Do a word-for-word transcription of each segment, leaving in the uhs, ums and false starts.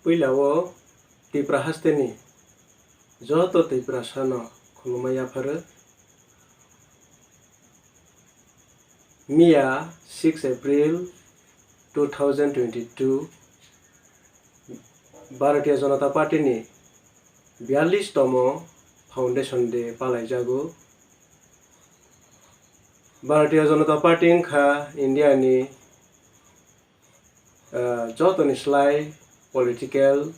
Puila o Tipra hasteni joto Tiprasano khulumma yapharo. Miya six April two thousand twenty-two Bharatiya Janata Party ni biyallis tomo Foundation Day palaijago. Bharatiya Janata Party wngkha India ni ah, jotoni slai political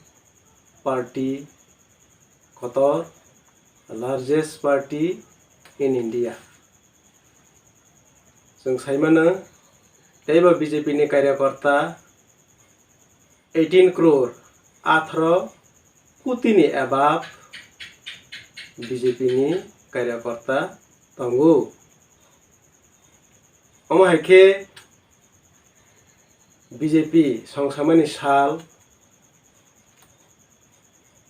party kotor, largest party in India. Chwng saimano, teibo B J P ni karyakorta eighteen crore, atharo koti ni above B J P ni karyakorta tongo. Omo hai khe B J P songsamani sal,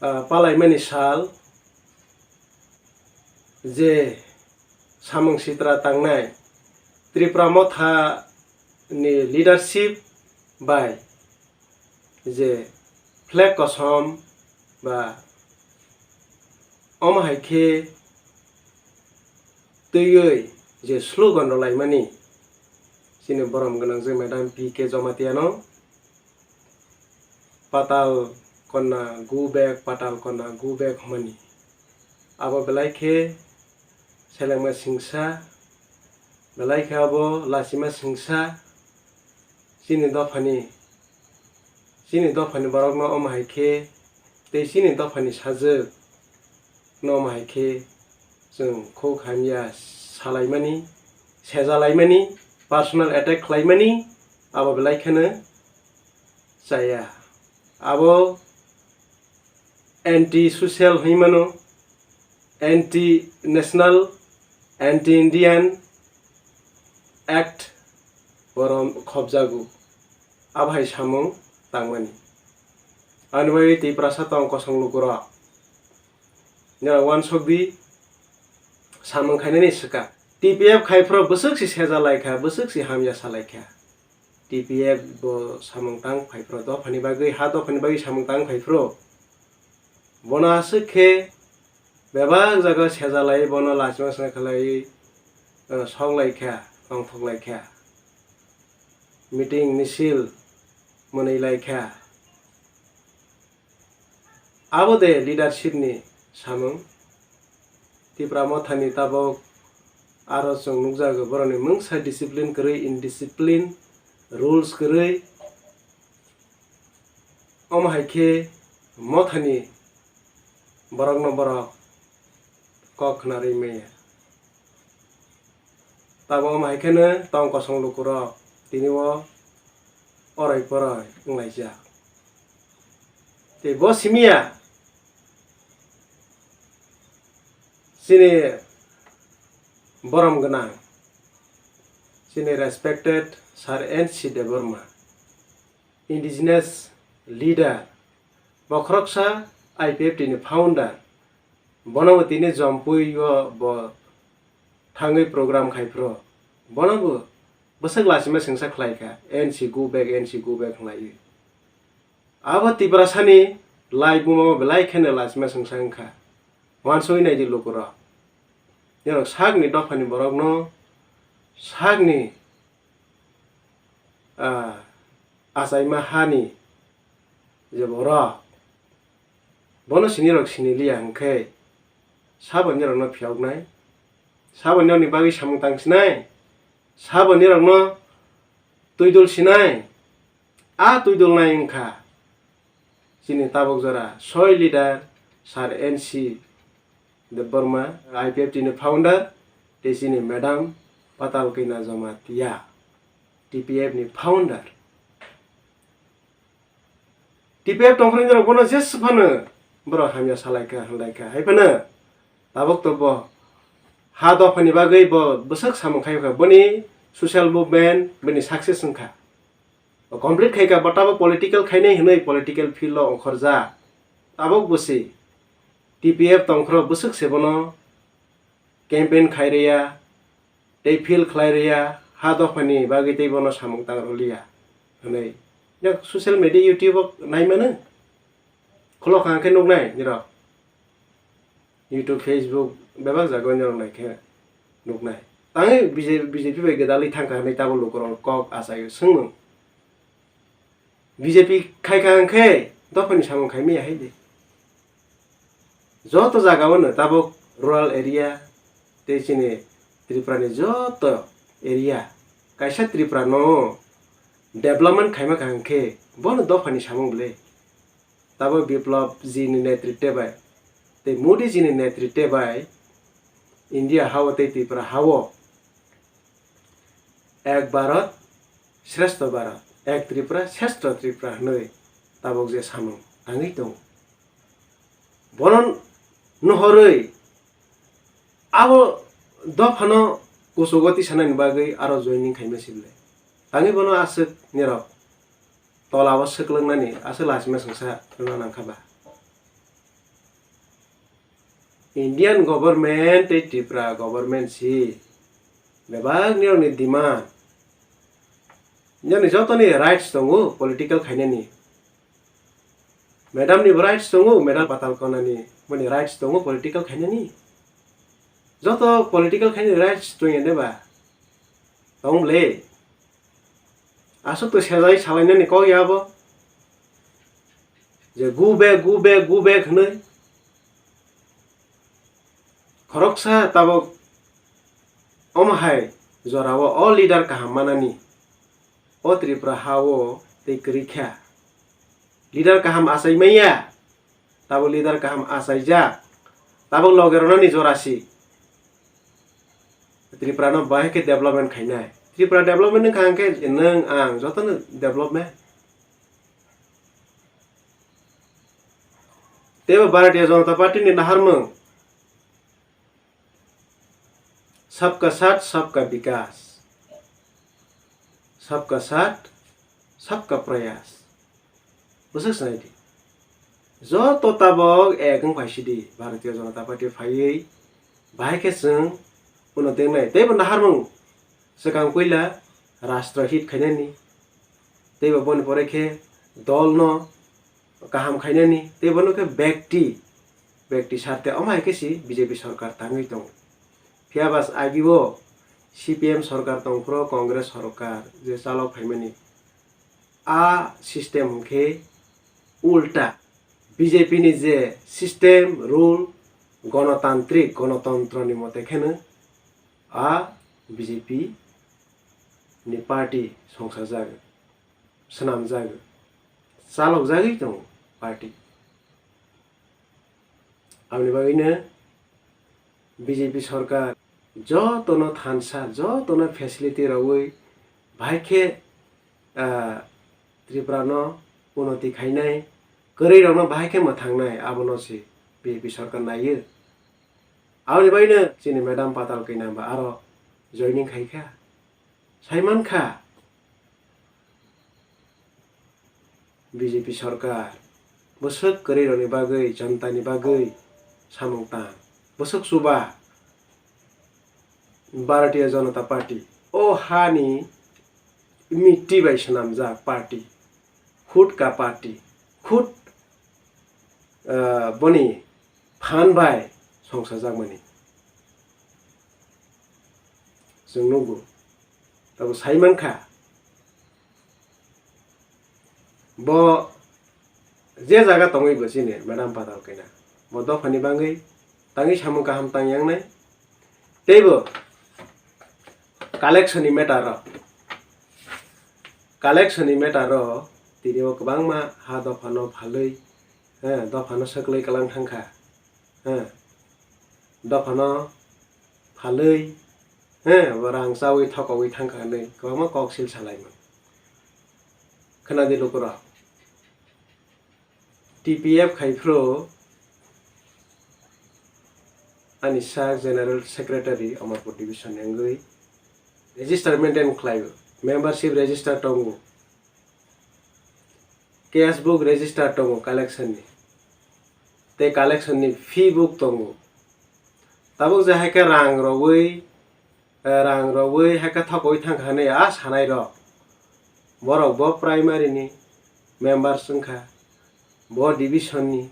ah, palaimani sal, je samung sitra tangnai Tripura Motha ni leadership bai je flag kosom ba omo hai khe twiwi je slogan rwlaimani chini borom gwnang je Madam P K Jamatia no Patal Konna go back, Patal Konna go back hwnmani. Abo belai khe selengma singsa, belai khe abo lachima singsa, chini dophani, chini dophani borokno omo hai khe tei chini dophani sajwk no omo hai khe chwng khuk hamya salaimani, sejalaimani, personal attack khlaimani, abo belai kheno chaya. Abo anti social hwnwi mano, anti national, anti Indian act borom khopjago. Abo hai samung tangmani. Ani bagwi Tiprasa tong kosong lukurok. Nira wansok di samung khainani swkang. T P F khai phro bwswk si seja lai kha, bwswk si hamya sa lai kha. T P F bo samung tang phai phro dophani bagwi, ha dophani bagwi samung tang phai phro. Bono aswk khe bebak jaga seja lai, bono lachima sna khlai, eh, sok lai kha, tongthok lai kha. Meeting, misil mwnwi lai kha. Abo de leadership ni samung. Tipra Motha ni tabok aro chwng nukjago borokni mungsa discipline kwrwi, indiscipline, rules kwrwi. Omo hai khe Motha ni borokno borok kok khna rwi maya. Tabok omo hai kheno tong kosong lukurok tini o oroi poroi wnglaijak. Tei bo simiya chini borom gwnang, chini respected Sir N C Debbarma, indigenous leader, bokhoroksa I P F T ni founder, bono bo tini Jompui o bo thangwi program khai phro, bono bo bwswk lachima singsa khlai kha, N C go back, N C go back hwnlaiwi. Abo Tiprasani laibuma o belai kheno lachima singsa wngkha. Wansugwi naidi lukurok. Norok sakni dophani borokno sakni, ah, achaima hani je borok, bono sinirok siniliya hwnkhe, sabo nirokno phiyoknai? Sabo nirokni bagwi samung tangsinai? Sabo nirokno twidul sinai? A twidulnai wngkha chini tabok jora soi leader Sir N C Debbarma, I P F T ni founder, tei chini Madam Patal Kanya Jamatia, T P F ni founder. T P F tongphani norok bono jesa phano borok hamya salaikha, hwnlaikha, hai phano tabok to bo ha dophani bagwi bo bwswk samung khai kha, boni social movement bini success wngkha. Complete khai kha, bo tabok political khainai hwnwi political field o ongkhorjak. Tabok bo se T P F tongphro bwswk se bono campaign khai rwya, tei field khlai rwya, ha dophani bagwi tei bono samung tang rwliya hwnwi. Yak social media, YouTube o nai mano, Khulok kha khe nuknai nirok. YouTube, Facebook bebak jaga o nirok nai khe nuknai. Tangwi B J P, B J P bai gwdalwi thangkha hinwi tabuk lukurok kok achaio swngmung. B J P khai kha hwnkhe dophani samung khai maya hai de. Joto jaga o no tabuk rural area tei chini Tripura ni joto area kaisa Tripura no development khaima kha hwnkhe bono dophani samung bwle. Tabuk Biplab ji ni netritwe bai tei Modi ji ni netritwe bai India ha o tei Tripura ha o Ek Bharat Shreshtha Bharat, Ek Tripura Shreshtha Tripura hinwi tabuk je samung tangwi tongo. Bono nuhorwi abo dophano kuchugo tisanani bagwi aro joining khaima sibole. Tangwi bono aswk nirok tola o swklwknani aswk lachima swngsa rwna nangkha ba. Indian government tei Tripura government si bebak nirokni demand, nirokni jotoni rights tongo political khainani. Madam ni bo rights tongo, madam patal konani boni rights tongo political khainani. Joto political khainani rights tongya de ba? Tong le. Aswk to sejai salainani kok ya bo. Je go back, go back, go back hinwi. Khoroksa tabuk omo hai jorao o leader kaham manani. O Tripura ha o tei kwrwi kha. Leader kaham achai manya. Tabuk leader kaham achaijak. Tabuk loge rwnani jora si. Tripura no bahai khe development khainai. Tripura development wngkha hwnkhe nwng ang jotono development. Teibo Bharatiya Janata Party ni naharmung. Sabka saath, sabka vikas. Sabka saath, sabka prayas. Bwswk swnai di. Joto tabok ek wng phai sidi Bharatiya Janata Party phaiwi bahai khe chwng uno tengnai. Teibo naharmung swkang puila rashtra hit khainani. Teibo boni pore khe dolno kaham khainani, tei bono khe bekti, bekti sarte omo hai khe si B J P sorkar tangwi tongo. Phiya ba agio C P M sorkar tongphuru Congress sorkar je chalok phaimani, a system hwnkhe ulta B J P ni je system, rule, gonotantrik, gonotontroni mote kheno a B J P ni party songsajak, swnamjak, chalokjagwi tongo party. Aboni bagwino B J P sorkar jotono thansa, jotono facility rwui bahai khe, ah, Tripura no unoti khainai, kwrwi rokno bahai khe mwthangnai, abono se B J P sorkar naiyo. Aboni bagwino chini madam Patal Kanya ba aro joining khai kha. Sai man kha, B J P sorkar bwswk kwrwi rokni bagwi, jonta ni bagwi samung tang. Bwswk chuba Bharatiya Janata Party, o hani mitti bai swnamjak party, khud ka party, khud, ah, boni phan bai songsajakmani chwng nugo. Tabuk sai man kha, bo je jaga tongwi bo chini madam Patal Kanya, bo dophani bagwi tangwi samung kaham tang yang nai. Teibo collection ni matter o, collection ni matter o tini o kwbangma ha dophano phalwi, eh, dophano swklwi kwlang thang kha, eh, dophano phalwi, eh, bo rang chawi thokowi thang kha hinwi kwbangma kok sil salaimung. Khwnadi lukurok. T P F khai phuru ani sa General Secretary Amarpur Division ni wngwi register maintain khlaio, membership register tongo, cash book register tongo collection ni, tei collection ni fee book tongo. Tabuk je hai khe rang rwui, eh, rang rwui hai khe thokowi thang kha hinwi a sanai rok. Borok bo primary ni members wng kha. bo division ni,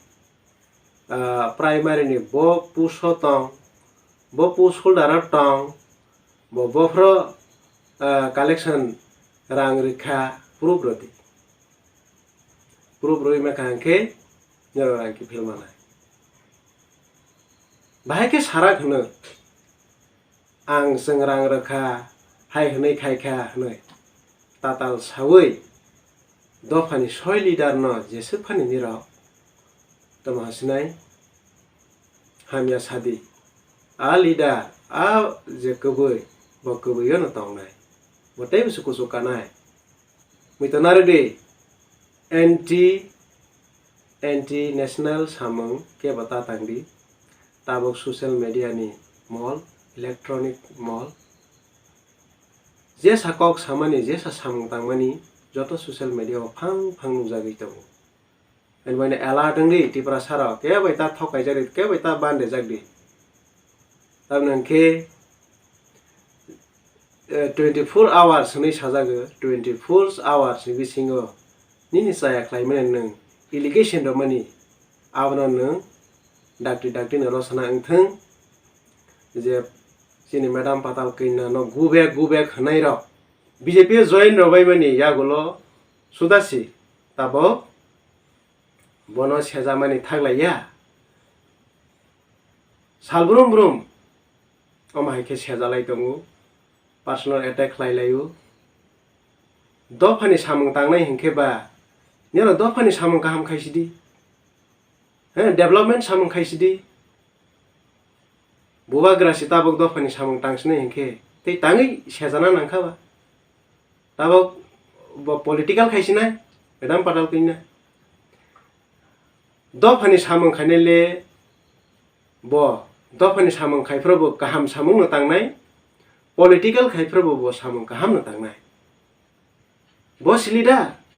ah, primary ni bo post o tong, bo post holder o tong, bo bophro, ah, collection rang rikha proof rwdi. Proof rwi mekha hwnkhe norok rang kiphil manai. Bahai khe sarak hwno, ang chwng rang rwkha, hai hwnwi khaikha hwnwi tatal saui dophani soi leader no jeswk phani nirok tamo hasinai hamya sadi. A leader, a je kwbwi, bo kwbwi no tongnai. Bo teibo se kuchuk kanai. Muitonarwdi anti, anti national samung kebo ta tangdi. Tabuk social media ni mol, electronic mol. Jesa kok samani, jesa samung tangmani joto social media o phang phang nukjagwi tongo. Ani mane alert wngdi Tiprasa rok, kebai ta thok kaijak di, kebai ta bande jak di. Tamni hwnkhe, eh, twenty four hours hwnwi sajago, twenty four hours ni bisingo nini chaya khlaimani nwng allegation rwmani, abono nwng dakti dakti no rosana wngthwng je chini Madam Patal Kanya no go back, go back hwnwi rok B J P o join rwbaimani yagulo sudasi tabok bono sejamani thaklaiya. Sal brum brum omo hai khe sejalai tongo, personal attack khlai laio. Dophani samung tangnai hinkhe ba, nirok dophani samung kaham khaisidi, he, development samung khaisidi. Bubagra si tabuk dophani samung tangsinai hinkhe tei tangwi sejana nangkha ba. Tabuk bo political khaisinai, Madam Patal Kanya. Dophani samung khainai le bo, dophani samung khaiphuru bo kaham samung no tangnai, political khaiphuru bo bo samung kaham no tangnai. Bo si leader,